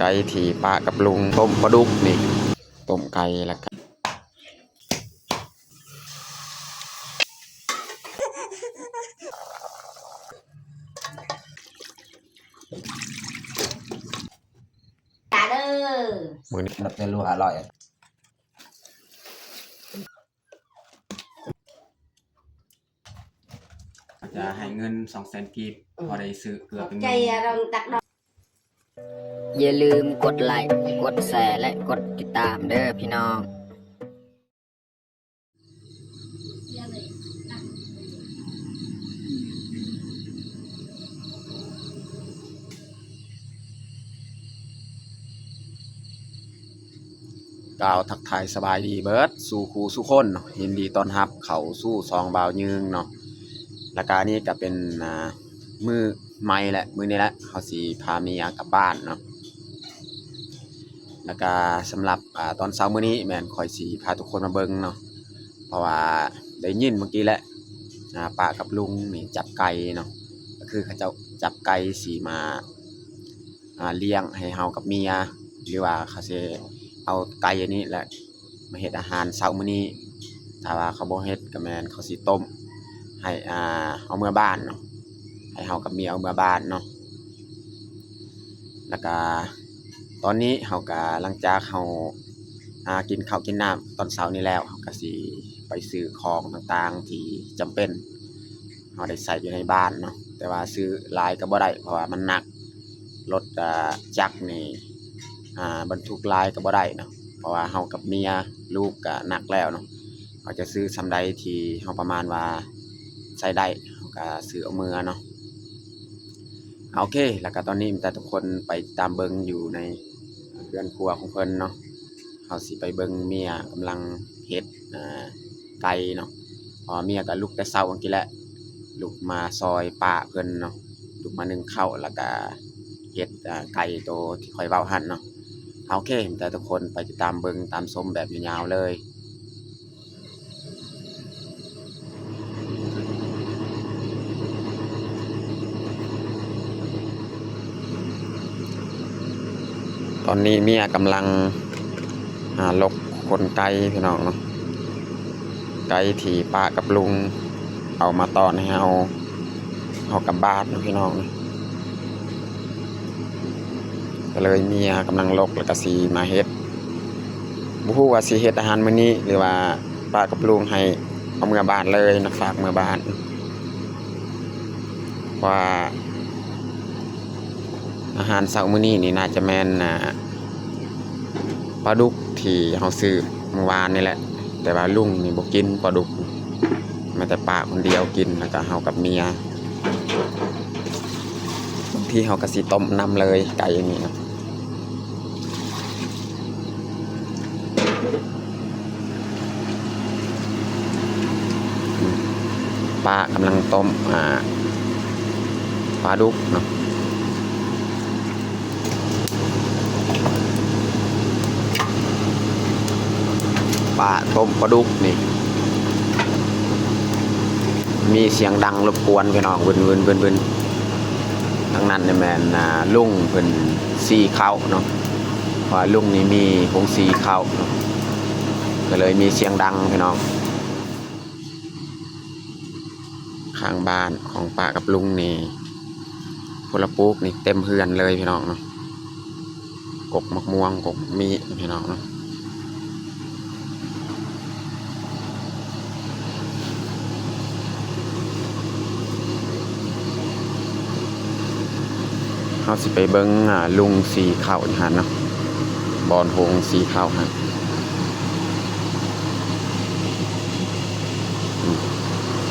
ໄປທີ່ປ້າກັບລຸງ ຕົ້ມປາດຸກນີ້ ຕົ້ມໄກ່ ແລ້ວກະ ເດີ ມື້ນີ້ ນັບແຕ່ໂລຫ້າຮ້ອຍ ຈະໃຫ້ເງິນສອງແສນກີບ ອືມ ພໍໄດ້ຊື້ເກືອໄປ ໃຈ ເມືອງ ອາລົມຕັກດອກ. ຢ່າລືມກົດໄລ, ກົດແຊ ແລະ ກົດຕິດຕາມເດີພີ່ນ້ອງ. ກ່າວທັກທາຍສະບາຍດີເບິດສູ່ຄູ່ສູ່ຄົນເນາະ, ຍິນດີຕ້ອນຮັບເຂົ້າສູ່ຊ່ອງບ່າວຍືງເນາະ. ແລ້ວກະອັນນີ້ກະເປັນ ອ່າ ມື້ໃໝ່ແຫຼະ, ມື້ນີ້ແຫຼະ ເຮົາຊິພາເມຍກັບບ້ານເນາະ. ແລ້ວກະສຳລັບ ອ່າ ຕອນເຊົ້າມື້ນີ້ແມ່ນຂ້ອຍຊິພາທຸກຄົນມາເບິ່ງເນາະ, ເພາະວ່າໄດ້ຍິນເມື່ອກີ້ແຫຼະ ອ່າ ປ້າກັບລຸງນີ້ຈັບໄກ່ເນາະ, ກະຄືເຂົາເຈົ້າຈັບໄກ່ຊິມາ ອ່າ ລ້ຽງໃຫ້ເຮົາກັບເມຍ ຫຼືວ່າເຂົາຊິເອົາໄກ່ອັນນີ້ແຫຼະ ມາເຮັດອາຫານເຊົ້າມື້ນີ້. ຖ້າວ່າເຂົາບໍ່ເຮັດກະແມ່ນເຂົາຊິຕົ້ມໃຫ້ ອ່າ ເອົາເມືອບ້ານເນາະ, ໃຫ້ເຮົາກັບເມຍເອົາເມືອບ້ານເນາະ. ແລ້ວກະຕອນນີ້ເຮົາກະ ຫຼັງຈາກເຮົາ ອ່າ ກິນເຂົ້າກິນນ້ຳຕອນເຊົ້ານີ້ແລ້ວ ເຮົາກະຊິໄປຊື້ຂອງຕ່າງໆທີ່ຈຳເປັນ ເຮົາໄດ້ໃຊ້ຢູ່ໃນບ້ານເນາະ, ແຕ່ວ່າຊື້ຫຼາຍກະບໍ່ໄດ້ ເພາະວ່າມັນໜັກ, ລົດ ອ່າ ຈັກນີ້ ອ່າ ບັນທຸກຫຼາຍກະບໍ່ໄດ້ເນາະ, ເພາະວ່າເຮົາກັບເມຍ ລູກກະໜັກແລ້ວເນາະ. ເຮົາຈະຊື້ສ່ຳໃດທີ່ເຮົາປະມານວ່າໃຊ້ໄດ້ ເຮົາກະຊື້ເອົາເມືອເນາະ. ໂອເຄ ແລ້ວກະຕອນນີ້ມີແຕ່ທຸກຄົນໄປຕາມເບິ່ງຢູ່ໃນເຮືອນຄົວຂອງເພິ່ນເນາະ. ເຮົາຊິໄປເບິ່ງເມຍກຳລັງເຮັດ ອ່າ ໄກ່ເນາະ, ເພາະວ່າເມຍກະລຸກແຕ່ເຊົ້າເມື່ອກີ້ແຫຼະ, ລຸກມາຊ່ອຍປ້າເພິ່ນເນາະ, ລຸກມາໜຶ້ງເຂົ້າ ແລ້ວກະເຮັດ ອ່າ ໄກ່ໂຕທີ່ຂ້ອຍເວົ້າຫັ້ນເນາະ. ໂອເຄ ມີແຕ່ທຸກຄົນໄປຕິດຕາມເບິ່ງຕາມຊົມແບບຍາວໆເລີຍ. ຕອນນີ້ເມຍກຳລັງ ອ່າ ຫຼົກຂົນໄກ່ພີ່ນ້ອງເນາະ, ໄກ່ທີ່ປ້າກັບລຸງເອົາມາຕ້ອນໃຫ້ເຮົາ ເຮົາກັບບ້ານເນາະພີ່ນ້ອງເນາະ. ກະເລີຍເມຍກຳລັງຫຼົກ ແລ້ວກະຊິມາເຮັດ ບໍ່ຮູ້ວ່າຊິເຮັດອາຫານມື້ນີ້ ຫຼືວ່າປ້າກັບລຸງໃຫ້ເອົາເມືອບ້ານເລີຍນະ, ຝາກເມືອບ້ານ. ວ່າອາຫານເຊົ້າມື້ນີ້ນີ້ໜ້າຈະແມ່ນ ອ່າ ປາດຸກທີ່ເຮົາຊື້ມື້ວານນີ້ແຫຼະ, ແຕ່ວ່າລຸງນີ້ບໍ່ກິນປາດຸກ, ແມ່ນແຕ່ປ້າຄົນດຽວກິນ ແລ້ວກະເຮົາກັບເມຍ. ບາງທີເຮົາກະຊິຕົ້ມນຳເລີຍ ໄກ່ອັນນີ້ນະ. ປ້າກຳລັງຕົ້ມ ອ່າ ປາດຸກເນາະ, ປ້າຕົ້ມປາດຸກນີ້ ມີສຽງດັງລົບກວນພີ່ນ້ອງ ວຶ່ນໆໆໆ. ທາງນັ້ນນີ້ແມ່ນ ອ່າ ລຸງເພິ່ນສີເຂົ້າເນາະ, ເພາະວ່າລຸງນີ້ມີໂຮງສີເຂົ້າເນາະ, ກະເລີຍມີສຽງດັງພີ່ນ້ອງ. ຂ້າງບ້ານຂອງປ້າກັບລຸງນີ້ ຜົນລະປູກນີ້ເຕັມເຮືອນເລີຍພີ່ນ້ອງເນາະ. ກົກໝາກມ່ວງ ກົກໝາກມີ້ ພີ່ນ້ອງເນາະ. ເຮົາຊິໄປເບິ່ງ ອ່າ ລຸງສີເຂົ້າຢູ່ຫັ້ນເນາະ, ບ່ອນໂຮງສີເຂົ້າຫັ້ນ.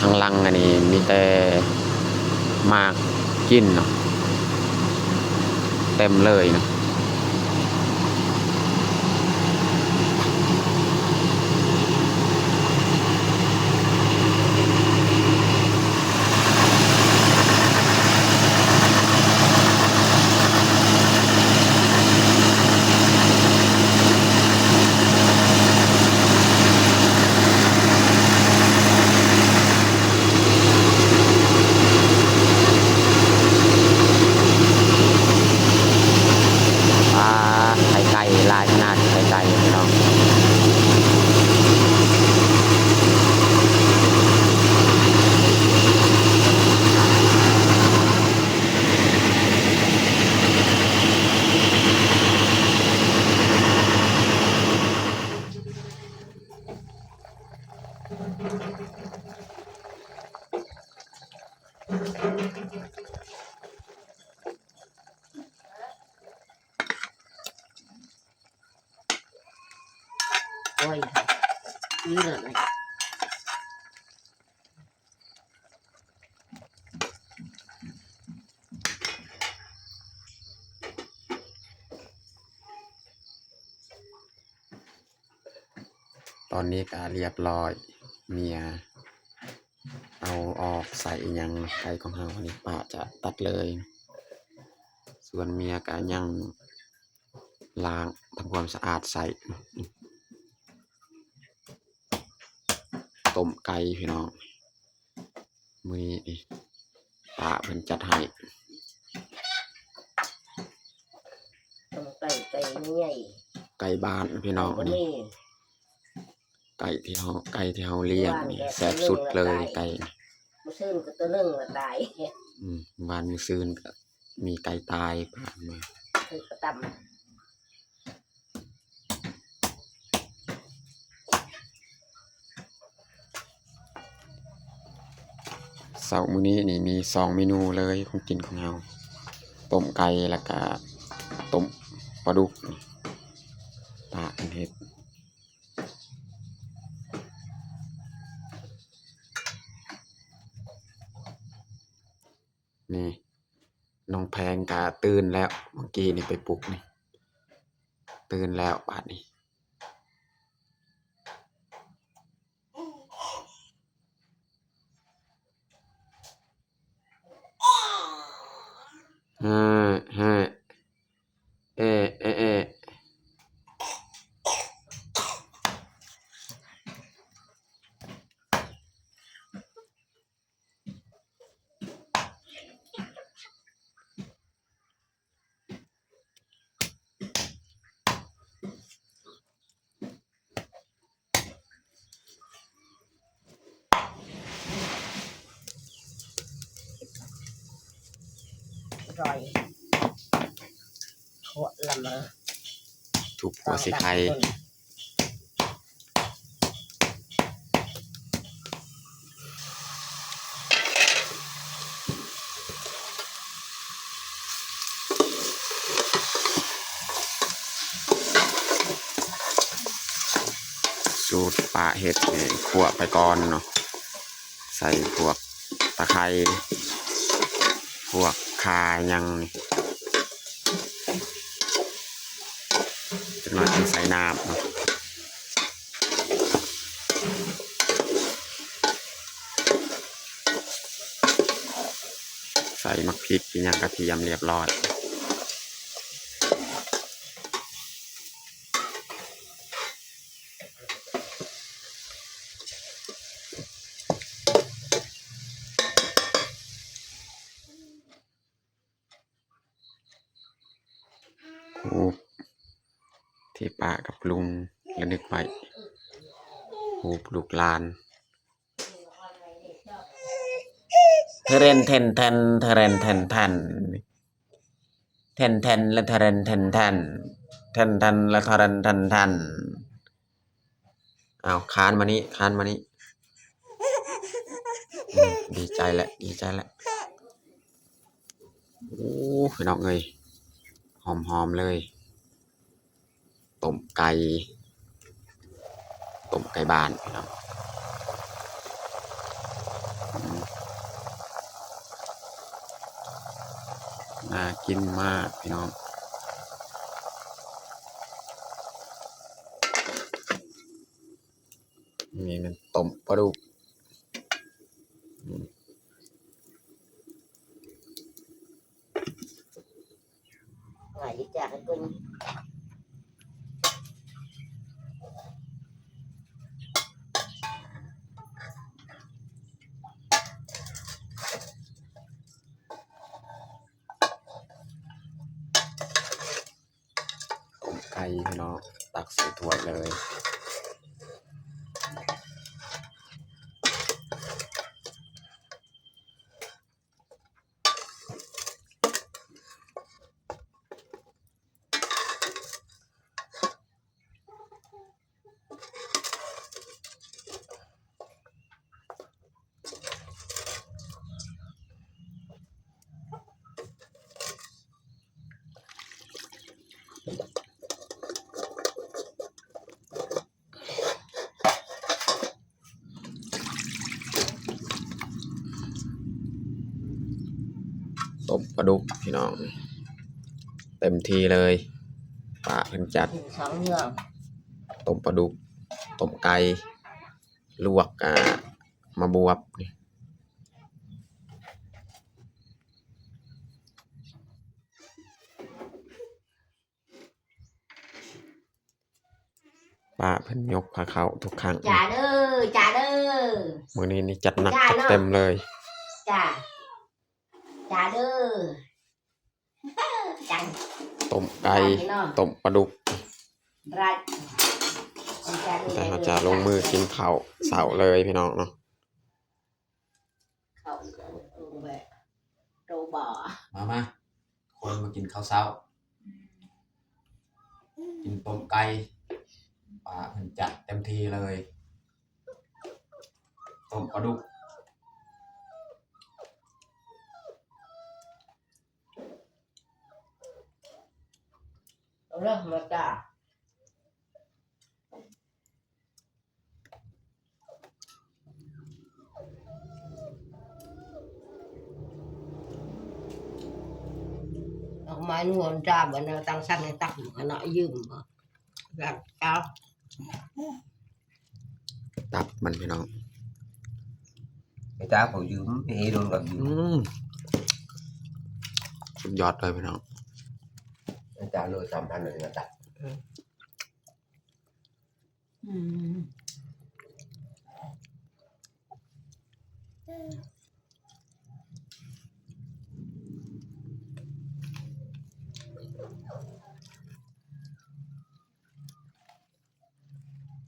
ທາງຫຼັງອັນນີ້ມີແຕ່ໝາກກິນເນາະ ເຕັມເລີຍເນາະ. ເ ໂອ້ຍ ນີ້ເລີຍ. ຕອນນີ້ກະລຽບລ້ອຍ ເມຍເອົາອອກໃສ່ອີ່ຫຍັງ ໄກ່ຂອງເຮົານີ້ ປ້າຈະຕັດເລີຍ ສ່ວນເມຍກະຍັງລ້າງທຳຄວາມສະອາດໃສ່. ຕົ້ມໄກ່ພີ່ນ້ອງ ມື້ນີ້ນີ້ ປ້າເພິ່ນຈັດໃຫ້ ຕົ້ມໄກ່ ໄກ່ໃຫຍ່ ໄກ່ບ້ານພີ່ນ້ອງ ອັນນີ້ ໄກ່ທີ່ເຮົາ ໄກ່ທີ່ເຮົາລ້ຽງນີ້ແຊບສຸດເລີຍ ໄກ່ ມື້ຊືນກໍຕົວໜຶ່ງລະຕາຍ ອືມ ວານມື້ຊືນກໍມີໄກ່ຕາຍ ປານມາ ຄືກະຕຳ. ເຊົ້າມື້ນີ້ນີ້ມີສອງເມນູເລີຍ ຂອງກິນຂອງເຮົາ ຕົ້ມໄກ່ ແລ້ວກະຕົ້ມປາດຸກ ປ້າເພິ່ນເຮັດ ນີ້ ນ້ອງແພງກະຕື່ນແລ້ວ ເມື່ອກີ້ນີ້ໄປປຸກນີ້ ຕື່ນແລ້ວບາດນີ້ ແຮະ ແຮະ ແອະ ແອະ. ອະຮ່ອຍ ໂຄດລະເມີ ທຸບຫົວຊິໄຄ. ສູດປ້າເຮັດນີ້ ຂົ້ວໄປກ່ອນເນາະ ໃສ່ພວກຕະໄຄ ພວກຂ່າຫຍັງນີ້ ຈັກໜ້ອຍຈຶ່ງໃສ່ນ້ຳເນາະ ໃສ່ໝາກພິກ ອີ່ຫຍັງ ກະທຽມ ລຽບລ້ອຍ. ຮູບທີ່ປ້າກັບລຸງລະນຶກໄວ້ ຮູບລູກຫຼານ ເທເຣນເທນແທນ ເທເຣນເທນແທນ ເທນແທນ ລະເທເຣນເທນແທນ ເທນແທນ ລະເທເຣນເທນແທນ. ອ້າວ ຄານມານີ້ ຄານມານີ້ ອືມ ດີໃຈແຫຼະ ດີໃຈແຫຼະ. ໂອ້ ພີ່ນ້ອງເອີຍ ຫອມໆເລີຍ ຕົ້ມໄກ່ ຕົ້ມໄກ່ບ້ານພີ່ນ້ອງ ອືມ ໜ້າກິນມາກພີ່ນ້ອງ. ນີ້ແມ່ນຕົ້ມປາດຸກ ອືມ ຫຼາຍຢູ່ຈ້າ ໃຫ້ເບິ່ງ ຕົ້ມໄກ່ພີ່ນ້ອງ ຕັກໃສ່ຖ້ວຍເລີຍ. ໂ ຕົ້ມປາດຸກພີ່ນ້ອງ ເຕັມທີ່ເລີຍ ປ້າເພິ່ນຈັດ ກິນສອງເລື່ອງ ຕົ້ມປາດຸກ ຕົ້ມໄກ່ ລວກ ອ່າ ມາບວບ ປ້າເພິ່ນຍົກພາເຂົ້າທຸກຄັ້ງ ຈ້າເດີ ຈ້າເດີ ມື້ນີ້ນີ້ຈັດໜັກ ຈ້າເນາະ ຈັດເຕັມເລີຍ ຈ້າ ຈ້າເດີ ຈ້າ ຕົ້ມໄກ່ ຈ້າເນາະ ຕົ້ມປາດຸກ ໄດ້ ແຕ່ເຮົາຈະລົງມືກິນເຂົ້າເຊົ້າເລີຍພີ່ນ້ອງເນາະ. ເຂົ້າແບບໂຕບໍ່ ມາ ມາ ຄົນມາກິນເຂົ້າເຊົ້າ ກິນຕົ້ມໄກ່ ປ້າເພິ່ນຈັດເຕັມທີ່ເລີຍ ຕົ້ມປາດຸກ ເອົາເດີ ມາຈ້າ. ດອກໄມ້ນວນຈ້າ ບັດນັ້ນຕັ້ງຊັ້ນໃຫ້ຕັກ ອັນນະ ຢືມບໍ່ ຢາກເຈົ້າ ຕັບມັນພີ່ນ້ອງ ໄອ້ຕາເຂົາຢືມ ໄອ້ໂດນກໍຢືມ ອືມ ສຸດຍອດເລີຍພີ່ນ້ອງ ໄອ້ຕາໂລສາມພັນ ເລີຍນະຕາ ອືມ ອືມ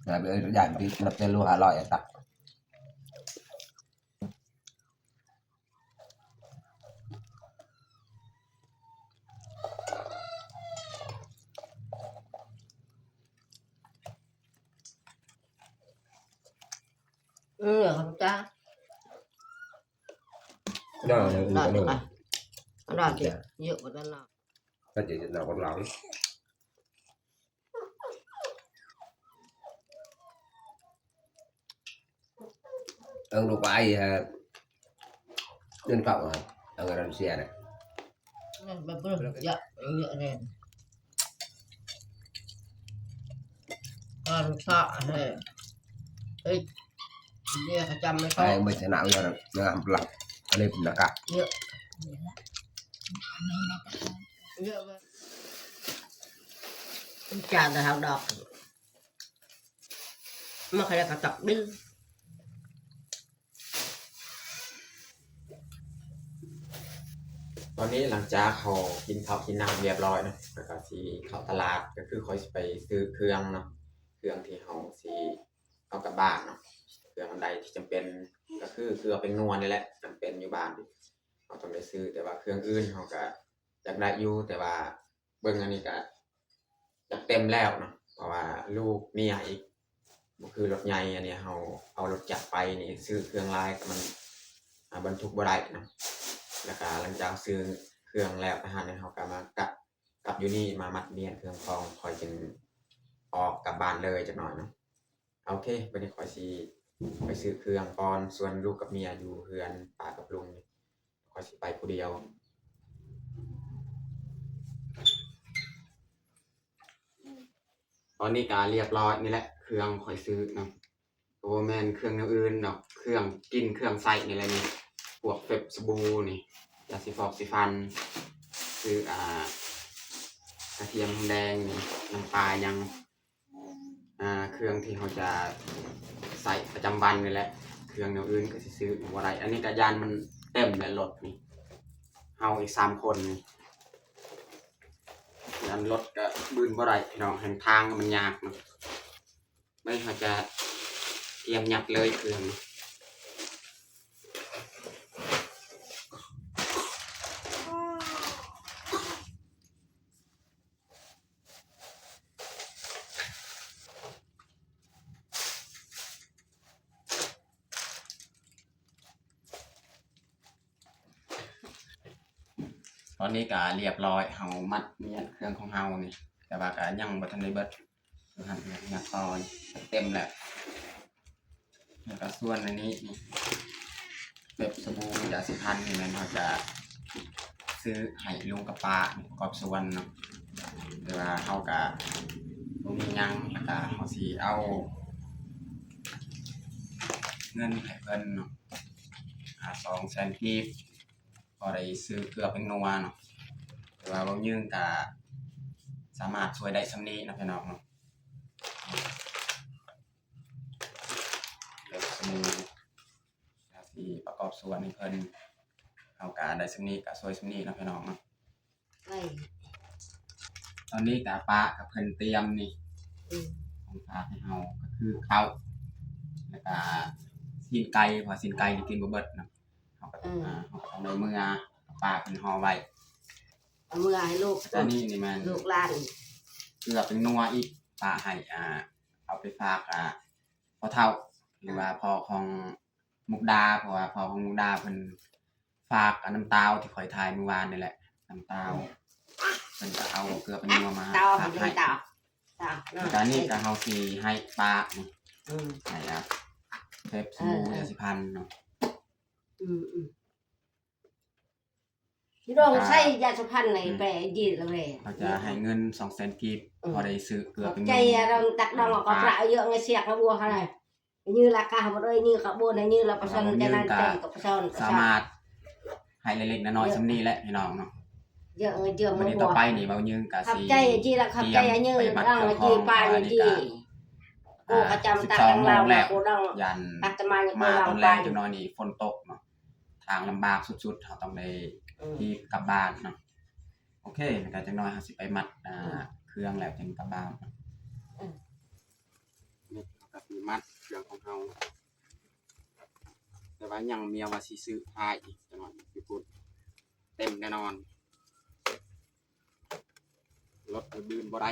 ແບບເອີຍ ຢ້ານຕິດ ນັບແຕ່ໂລຫ້າຮ້ອຍ ອ່ະ ຕັກ. ເອີ ຂອບໃຈ ໄດ້ ໄດ້ ໄດ້ ເຍອະກວ່ານັ້ນລະ ກໍຈະເອົາກັບເຮົາ. ເອີ ລູກໄປ ເອີ ເງິນເຂົ້າ ເອີ ເງິນເສຍນະ ເງິນໄປເບິ່ງ ເຍາະ ເຍາະແນ່ ການຄ້າແທ້ ເອີຍ ເດຍ ເຂົາຈຳໄປ ໄປເບິດຊະນະ ເອີຍ ງາມປະ ອັນນີ້ເປັນນາກະ ເຍາະ ເຍາະ ຈານເຮົາດອກ ມາຂະຍະກະຕັກດຶງ. ຕອນນີ້ຫຼັງຈາກເຮົາກິນເຂົ້າກິນນ້ຳຮຽບຮ້ອຍເນາະ ແລ້ວກະຊິເຂົ້າຕະຫຼາດ ກະຄືຂ້ອຍຊິໄປຊື້ເຄື່ອງເນາະ ເຄື່ອງທີ່ເຮົາຊິເອົາກັບບ້ານເນາະ ເຄື່ອງອັນໃດທີ່ຈຳເປັນ ກະຄືເກືອແປ້ງນົວນີ້ແຫຼະ ຈຳເປັນຢູ່ບ້ານ ເຮົາຕ້ອງໄດ້ຊື້ ແຕ່ວ່າເຄື່ອງອື່ນເຮົາກະຢາກໄດ້ຢູ່ ແຕ່ວ່າ ເບິ່ງອັນນີ້ກະຈັດເຕັມແລ້ວເນາະ ເພາະວ່າລູກເມຍອີກ ບໍ່ຄືລົດໃຫຍ່ ອັນນີ້ເຮົາເອົາລົດຈັກໄປນີ້ ຊື້ເຄື່ອງຫຼາຍກະມັນ ອ່າ ບັນທຸກບໍ່ໄດ້ເນາະ ແລ້ວກະຫຼັງຈາກຊື້ເຄື່ອງແລ້ວ ອາຫານແລ້ວ ເຮົາກະມາກັບ ກັບຢູ່ນີ້ ມາມັດມ້ຽນເຄື່ອງຂອງ ຂ້ອຍຈຶ່ງອອກກັບບ້ານເລີຍຈັກໜ້ອຍເນາະ. ໂອເຄ ບັດນີ້ຂ້ອຍຊິໄປຊື້ເຄື່ອງກ່ອນ ສ່ວນລູກກັບເມຍຢູ່ເຮືອນປ້າກັບລຸງ ຂ້ອຍຊິໄປຜູ້ດຽວ. ຕອນນີ້ກະຮຽບຮ້ອຍນີ້ແຫຼະ ເຄື່ອງຂ້ອຍຊື້ນຳ ກະບໍ່ແມ່ນເຄື່ອງແນວອື່ນດອກ ເຄື່ອງກິນເຄື່ອງໃຊ້ນີ້ແຫຼະນີ້ ພວກເຟບສະບູນີ້ ຢາສີຟອກສີຟັນ ຊື້ ອ່າ ກະທຽມ ຫອມແດງນີ້ ນ້ຳປາຫຍັງ ອ່າ ເຄື່ອງທີ່ເຮົາຈະໃຊ້ປະຈຳວັນນີ້ແຫຼະ ເຄື່ອງແນວອື່ນກະຊິຊື້ບໍ່ໄດ້ ອັນນີ້ກະຢ້ານມັນເຕັມແຫຼະລົດນີ້ ເຮົາອີກສາມຄົນນີ້ ອັນລົດກະບືນບໍ່ໄດ້ພີ່ນ້ອງ ແຮ່ງທາງມັນຍາກເນາະ ບັດນີ້ເຮົາຈະກຽມຍັດເລີຍເຄື່ອງ. ຕອນນີ້ກະຮຽບຮ້ອຍ ເຮົາມັດມ້ຽນເຄື່ອງຂອງເຮົານີ້ ແຕ່ວ່າກະຍັງບໍ່ທັນໄດ້ເບິດ ຫັ້ນຍັງຕໍ່ ເຕັມແລ້ວ ແລ້ວກະສ່ວນອັນນີ້ ເປັບ ສະບູ ຢາສີຟັນນີ້ແມ່ນເຮົາຈະ ຊື້ໃຫ້ລຸງກັບປ້າປະກອບສ່ວນເນາະ ແຕ່ວ່າເຮົາກະບໍ່ມີຫຍັງ ແລ້ວກະເຮົາຊິເອົາເງິນໃຫ້ເພິ່ນເນາະ ອາ ສອງແສນກີບ ພໍໄດ້ຊື້ເກືອແປ້ງນົວເນາະ ແຕ່ວ່າເວົ້າຍືງກະສາມາດຊ່ວຍໄດ້ສ່ຳນີ້ເນາະ ພີ່ນ້ອງເນາະ ແລ້ວສ່ຳນີ້ ກະຊິປະກອບສ່ວນໃຫ້ເພິ່ນ ເຮົາກະໄດ້ສ່ຳນີ້ ກະຊ່ວຍສ່ຳນີ້ເນາະ ພີ່ນ້ອງເນາະ ໄດ້ ຕອນນີ້ກະປ້າກັບເພິ່ນຕຽມນີ້ ອືມ ຂອງຝາກໃຫ້ເຮົາ ກະຄືເຂົ້າ ແລ້ວກະຊີ້ນໄກ່ ເພາະວ່າຊີ້ນໄກ່ນີ້ກິນບໍ່ເບິດເນາະ ເຮົາກະ ອືມ ອາ ເຮົາກະຕ້ອງໄດ້ເມືອ ປ້າເພິ່ນຫໍ່ໄວ້ ເອົາເມືອໃຫ້ລູກ ແລ້ວກະນີ້ນີ້ແມ່ນລູກຫຼານ ເກືອແປ້ງນົວອີກ ປ້າໃຫ້ ອາ ເອົາໄປຝາກ ອາ ພໍ່ເຖົ້າ ຫຼືວ່າພໍ່ຂອງມຸກດາ ເພາະວ່າພໍ່ຂອງມຸກດາເພິ່ນຝາກ ອາ ນ້ຳຕາວທີ່ຂ້ອຍຖ່າຍມື້ວານນີ້ແຫຼະ ນ້ຳຕາວ ເພິ່ນກະເອົາເກືອແປ້ງນົວມາຝາກໃຫ້ ແລ້ວກະນີ້ກະເຮົາຊິໃຫ້ປ້ານີ້ ອືມ ໃຫ້ ອາ ເປັບຊີ ເອີ ຢາສີຟັນເນາະ ອືມໆ ພີ່ນ້ອງໃຊ້ຢາສີຟັນໃນແປຢີລະແວ ເຮົາຈະໃຫ້ເງິນສອງແສນກີບ ອືມ ພໍໄດ້ຊື້ເກືອແປ້ງນົວ ຂອບໃຈ ອາ ຕັກດອງ ອືມ ກໍປະເຍອະ ເງຍສຽກກະບົວຫັ້ນແຫຼະ ຍືລະກະບໍ່ໄດ້ຍືກະບົວ ຍືລະປະຊອນ ຈະນັ້ນເຕັມກະປະຊອນ ສາມາດໃຫ້ເລັກໆນ້ອຍໆສ່ຳນີ້ແຫຼະ ພີ່ນ້ອງເນາະ ເຍອະ ເຍອະ ມື້ນີ້ຕໍ່ໄປນີ້ເວົ້າຍືງກະຊິຂອບໃຈຈີລະ ຂອບໃຈຍື ເອົາຈີປາຍຈີ ໂກກະຈຳຕາກທາງລາວ ໂກດອງ ຢ້ານມາຕອນແລງຈັກໜ້ອຍນີ້ຝົນຕົກເນາະ ທາງລຳບາກສຸດໆ ເຮົາຕ້ອງໄດ້ ອືມ ຮີບກັບບ້ານເນາະ ໂອເຄ ແລ້ວກະຈັກໜ້ອຍເຮົາຊິໄປມັດ ອາ ອືມ ເຄື່ອງແລ້ວຈຶ່ງກັບບ້ານ ອືມ ນີ້ເຮົາກະຊິມັດເຄື່ອງຂອງເຮົາ ແຕ່ວ່າຍັງ ເມຍວ່າຊິຊື້ພາອີກຈັກໜ້ອຍ ຢູ່ພຸ້ນເຕັມແນ່ນອນ ລົດອື່ນບໍ່ໄດ້